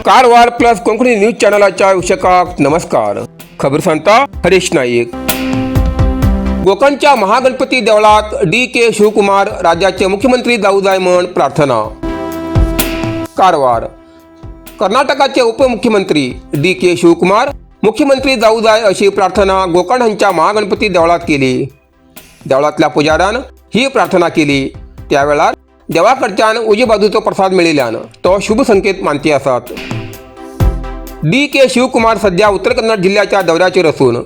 Karwar plus Konkani news चॅनलाच्या वीक्षकांक नमस्कार. खबर सांगता हरीश नाईक. गोकर्णच्या महागणपती देवळात डी के शिवकुमार राज्याचे मुख्यमंत्री जाऊ जाय म्हण प्रार्थना. कारवार. कर्नाटकाचे उपमुख्यमंत्री डी के शिवकुमार मुख्यमंत्री जाऊ जाय अशी प्रार्थना गोकर्ण हांच्या महागणपती देवळात केली. देवळातल्या पुजाऱ्यान ही प्रार्थना केली. त्या वेळार देवाकडच्यान उजवी बाजूचो प्रसाद मेळिल्ल्यान तो शुभ संकेत मानती आसात. डी के शिवकुमार सध्या उत्तर कन्नड जिल्ह्याच्या दौऱ्याचेर असून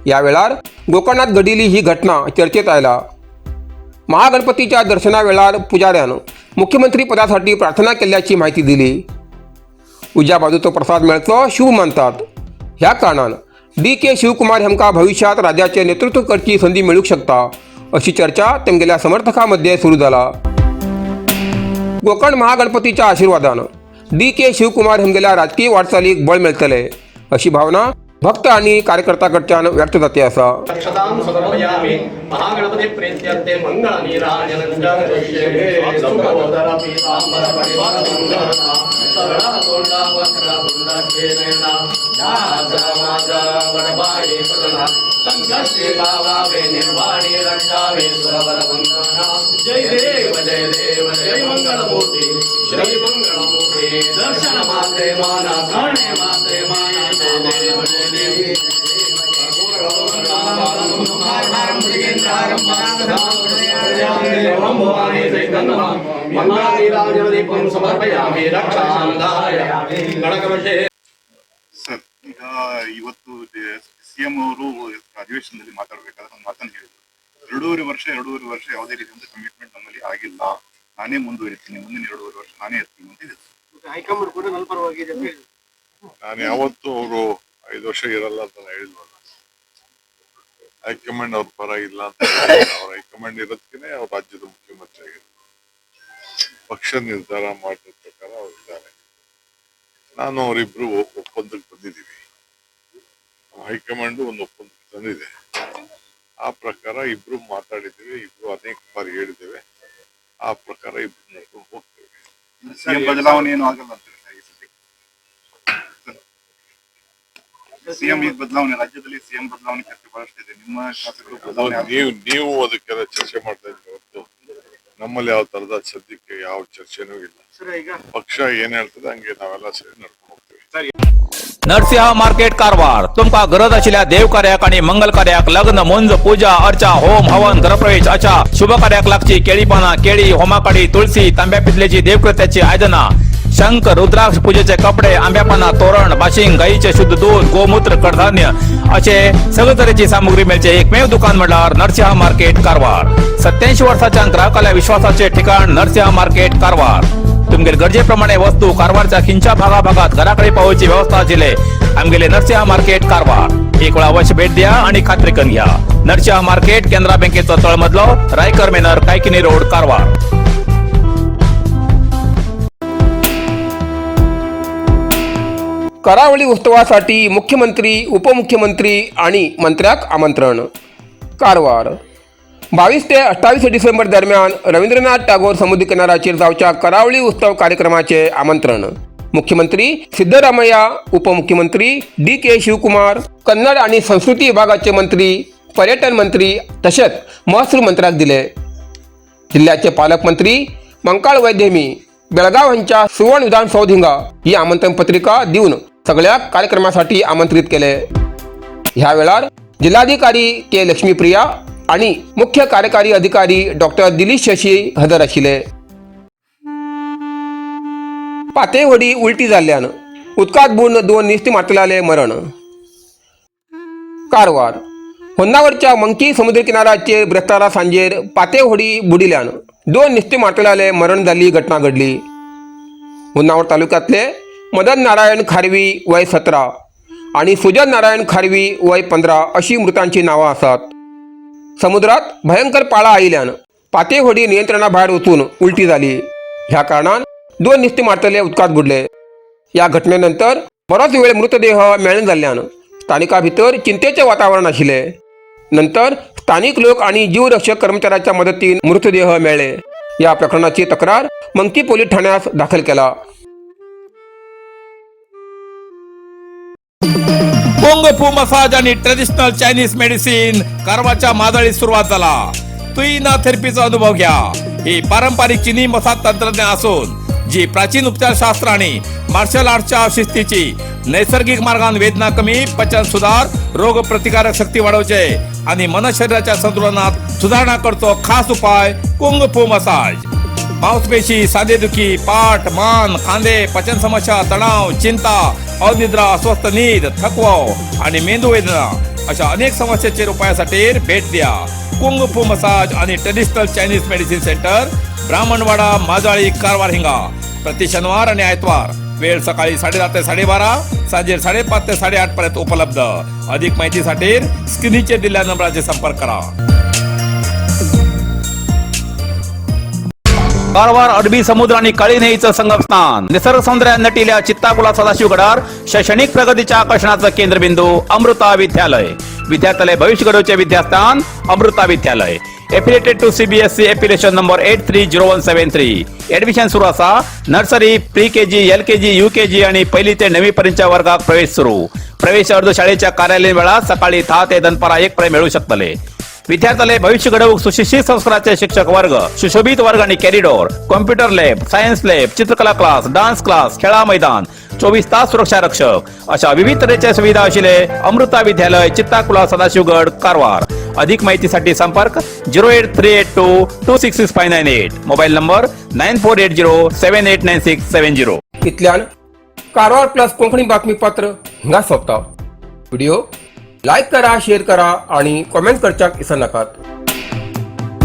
या वेळार गोकर्णात घडिल्ली ही घटना चर्चेत आयला. महागणपतीच्या दर्शना वेळार पुजाऱ्यान मुख्यमंत्री पदासाठी प्रार्थना केल्ल्याची माहिती दिली. उजव्या बाजूचो प्रसाद मेळचो शुभ मानतात. ह्या कारणान डी के शिवकुमार हांकां भविष्यात राज्याचे नेतृत्व करची संदी मेळूंक शकता अशी चर्चा तेमगेल्या समर्थकां मदें सुरू जाला. गोकर्ण महागणपतीच्या आशीर्वादान डी के शिवकुमार हांगेल्या राजकीय वाटचालीक बळ मेळटले अशी भावना भक्त आणि कार्यकर्त्यां कडच्यान व्यक्त जाते आसा. अक्षतां समर्पयामि. महागणपति प्रीत्यर्थे मंगल नीराजनं करिष्ये. सुखोदर पीतांबर परिवार मंगलता सरळा तोंडा वक्र तुंडाक्षेनेना माझा वडबाई सदना संकष्टी पावावे निर्वाणी रक्षावे सुरवर वंदना. जय देव जय देव जय मंगलमूर्ती श्री मंगलमूर्ती. दर्शन मात्रे माना करणे मात्रे माना. जय देव जय देव. मंगलानीराजनदीपं समर्पयामि. रक्षां धारयामि. गणकवशे. ಸರ್, ಈಗ ಇವತ್ತು ಸಿಎಂ ಅವರು ಅಧಿವೇಶನದಲ್ಲಿ ಮಾತಾಡ್ಬೇಕಾದ್ರೆ ಒಂದು ಮಾತನ್ನು ಹೇಳಿದ್ರು. 2.5 ವರ್ಷ, 2.5 ವರ್ಷ ಯಾವುದೇ ರೀತಿಯ ಕಮಿಟ್ಮೆಂಟ್ ನಮ್ಮಲ್ಲಿ ಆಗಿಲ್ಲ, ನಾನೇ ಮುಂದುವರಿತೀನಿ, ಮುಂದಿನ 2.5 ವರ್ಷ ನಾನೇ ಇರ್ತೀನಿ ಅಂತ ಇದೆ. ಮತ್ತೆ ಹೈಕಮಾಂಡ್ ಕೂಡ ನನ್ನ ಪರವಾಗಿ ಇದೆ ಅಂತ ಹೇಳಿದ್ರು. ನಾನು ಯಾವತ್ತೂ ಅವರು 5 ವರ್ಷ ಇರಲ್ಲ ಅಂತ ನಾನು ಹೇಳಿಲ್ವಲ್ಲ. ಹೈಕಮಾಂಡ್ ಅವ್ರ ಪರ ಇಲ್ಲ ಅಂತ ಹೇಳಿಲ್ಲ. ಅವ್ರ ಹೈಕಮಾಂಡ್ ಇರೋದಕ್ಕೆ ಅವ್ರ ರಾಜ್ಯದ ಮುಖ್ಯಮಂತ್ರಿ ಆಗಿದ್ರು. ಪಕ್ಷ ನಿರ್ಧಾರ ಮಾಡಿದ ಪ್ರಕಾರ ಅವ್ರು ಇದ್ದಾರೆ. ನಾನು ಅವರಿಬ್ರು ಒಪ್ಪಂದಕ್ಕೆ ಬಂದಿದ್ದೀವಿ. ಹೈಕಮಾಂಡ್ ಒಂದು ಒಪ್ಪಂದಕ್ಕೆ ತಂದಿದೆ. ಆ ಪ್ರಕಾರ ಇಬ್ರು ಮಾತಾಡಿದ್ದೀವಿ, ಇಬ್ರು ಅನೇಕ ಬಾರಿ ಹೇಳಿದ್ದೇವೆ. ಆ ಪ್ರಕಾರ ಇಬ್ರು ನಡ್ಕೊಂಡು ಹೋಗ್ತೇವೆ. ಸಿಎಂ ಬದಲಾವಣೆ ಏನು ಆಗಲ್ಲ ಅಂತ ಈ ಸತಿ. ಸಿಎಂ ಈಗ ಬದಲಾವಣೆ, ರಾಜ್ಯದಲ್ಲಿ ಸಿಎಂ ಬದಲಾವಣೆ ಚರ್ಚೆ ಬಹಳಷ್ಟು ಇದೆ. ನಿಮ್ಮ ಶಾಸಕರು ಬದಲಾವಣೆ ಅದು ನೀವು ನೀವು ಅದಕ್ಕೆಲ್ಲ ಚರ್ಚೆ ಮಾಡ್ತಾ ಇದ್ದೀರಿ ಹೊರತು ನಮ್ಮಲ್ಲಿ ಯಾವ ತರದ ಸದ್ಯಕ್ಕೆ ಯಾವ ಚರ್ಚೆನೂ ಇಲ್ಲ. ಸರ್, ಈಗ ಪಕ್ಷ ಏನ್ ಹೇಳ್ತದೆ ಹಂಗೆ ನಾವೆಲ್ಲ ಸೇರಿ ನಡ್ಕೊಂಡು ಹೋಗ್ತೇವೆ. नरसिंह मार्केट, कारवार. तुमकां गरज आशिल्ल्या देव कार्याक आनी मंगल कार्याक, लग्न, मुंज, पूजा अर्चा, होम हवन, गृहप्रवेश अशा शुभ कार्याक लागची केळी पानां, केळी, होमाकाडी, तुळसी, तांब्या पितलेची देवकृत्याची आयदनां, शंख, रुद्राक्ष, पूजेचे कपडे, आंब्या पानां, तोरण, बाशिंग, गाईचे शुद्ध दूध, गोमूत्र, कडधान्य असे सगळे तरेची सामुग्री मेळचे एकमेव दुकान म्हणल्यार नरसिंह मार्केट, कारवार. 87 वर्साच्या ग्राहकाल्या विश्वासाचे ठिकाण नरसिंह मार्केट, कारवार. तुमगेले गरजेप्रमाणे वस्तू कारवारच्या खिंच्या भागाभागात घराकडे पावोवची व्यवस्था आशिल्ले आमगेले नरसिंह मार्केट, कारवार. एक वेळा अवश्य भेट द्या आणि खात्री करून घ्या. नरसिंह मार्केट, केनरा बँकेचो तळमजलो, रायकर मेनर, कायकिनी रोड, कारवार. करावळी उत्सवासाठी मुख्यमंत्री, उपमुख्यमंत्री आणि मंत्र्याक आमंत्रण. कारवार. 22 ते 28 डिसेंबर दरम्यान रवींद्रनाथ टागोर समुद्र किनाऱ्याचेर जावच्या करावळी उत्सव कार्यक्रमाचे आमंत्रण मुख्यमंत्री सिद्धरामय्या, उपमुख्यमंत्री डी के शिवकुमार, कन्नड आणि संस्कृती विभागाचे मंत्री, पर्यटन मंत्री तसेच महसूल मंत्र्याक दिले. जिल्ह्याचे पालकमंत्री मंकाळ वैद्यमी बेळगाव यांच्या सुवर्ण विधानसौध हिंगा ही आमंत्रण पत्रिका दिवन सगळ्या कार्यक्रमासाठी आमंत्रित केले. ह्या वेळार जिल्हाधिकारी के लक्ष्मीप्रिया आणि मुख्य कार्यकारी अधिकारी डॉक्टर दिलीप शशी हजर आशिल्ले. पातेवडी उलटी जाल्ल्यान उदकांत बुडून दोन नुस्तें मारतल्याले मरण. कारवार. होन्नावरच्या मंकी समुद्र किनाऱ्याचेर बिरेस्तारा सांजेर पातेवडी बुडिल्ल्यान दोन नुस्तें मारतल्याले मरण जाल्ली घटना घडली. होन्नावर तालुक्यातले मदन नारायण खारवी, वय 17 आणि सुजन नारायण खारवी, वय 15 अशी मृतांची नावां आसात. समुद्रात भयंकर पाळा आयिल्ल्यान पातेहोडी नियंत्रणाभायर वचून उलटी जाली. ह्या कारणान दोन नुस्तें मारतले उदकांत बुडले. या घटनेनंतर बरोच वेळ मृतदेह मेळना जाल्ल्यान स्थानिकां भितर चिंतेचें वातावरण आशिल्लें. नंतर स्थानिक लोक आणि जीवरक्षक कर्मचाऱ्याच्या मदतीन मृतदेह मेळ्ळे. या प्रकरणाची तक्रार मंकी पोलीस ठाण्यात दाखल केला. कुंग फू मसाज आणि ट्रेडिशनल चायनीज मेडिसिन कारवारच्या मादळीत सुरुवात झाला. तुईना थेरपीचा अनुभव घ्या. ही पारंपरिक चिनी मसाज तंत्रज्ञान असून जी प्राचीन उपचारशास्त्र आणि मार्शल आर्टच्या शिस्तीची नैसर्गिक मार्गान वेदना कमी, पचन सुधार, रोग प्रतिकारक शक्ती वाढवचे आणि मन शरीराच्या संतुलनात सुधारणा करतो खास उपाय कुंग फू मसाज. मांसपेशी, सांधेदुखी, पाठ, मान, खांदे, पचन समस्या, तणाव, चिंता, अनिद्रा, अस्वस्थ नीद, थकवा आणि मेंदू वेदना अशा अनेक समस्येचेर उपायासाठी भेट द्या कुंग फू मसाज आणि traditional Chinese medicine centre, Brahmanwada, Majali, Karwar हिंगा. प्रति शनिवार आणि आयतवार, वेळ सकाळी 10:30 ते 12:30, सांजे 5:30 ते 8:30 पर्यंत उपलब्ध. अधिक माहितीसाठी स्क्रीनचे दिलेल्या नंबराचे संपर्क करा. कारवार अरबी समुद्र आणि काळी न्हंयीचं संगमस्थान, निसर्ग सौंदर्यात नटिल्या चित्ताकुला सदाशिवगडार शैक्षणिक प्रगतीच्या आकर्षणाचं केंद्रबिंदू अमृता विद्यालय. विद्यार्थ्यालय भविष्य घडवचे विद्यास्थान अमृता विद्यालय. Affiliated to CBSE, affiliation number 830173. Admission सुरू असा. Nursery, pre KG, LKG, UKG आणि पहिली ते नववी पर्यंतच्या वर्गात प्रवेश सुरू. प्रवेश अर्ज शाळेच्या कार्यालयीन वेळात सकाळी 10 ते दनपारा 1 पर्यंत मिळू शकतले. विद्यार्थ्याला भविष्य घडवूक सुशिक्षित संस्काराचे शिक्षक वर्ग, सुशोभित वर्ग आणि corridor, computer lab, science lab, चित्रकला क्लास, डान्स क्लास, खेळा मैदान, 24 तास सुरक्षा रक्षक अशा विविध तऱ्हेच्या सुविधा असलेले अमृता विद्यालय, चित्ताकुला, सदाशिवगड, कारवार. अधिक माहितीसाठी संपर्क 08382266598, mobile number 9480789670. इतल्यान कारवार प्लस कोंकणी बातमीपत्र हिंगा सोंपता. व्हिडिओ लायक करा, शेअर करा आणि कॉमेंट करच्याक विसरनाकात.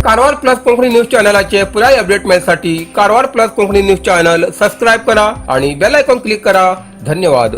कारवार प्लस कोंकणी न्यूज चॅनलाचे पुराय अपडेट मेळसाठी Karwar plus Konkani news channel subscribe करा आणि बेल आयकॉन क्लिक करा. धन्यवाद.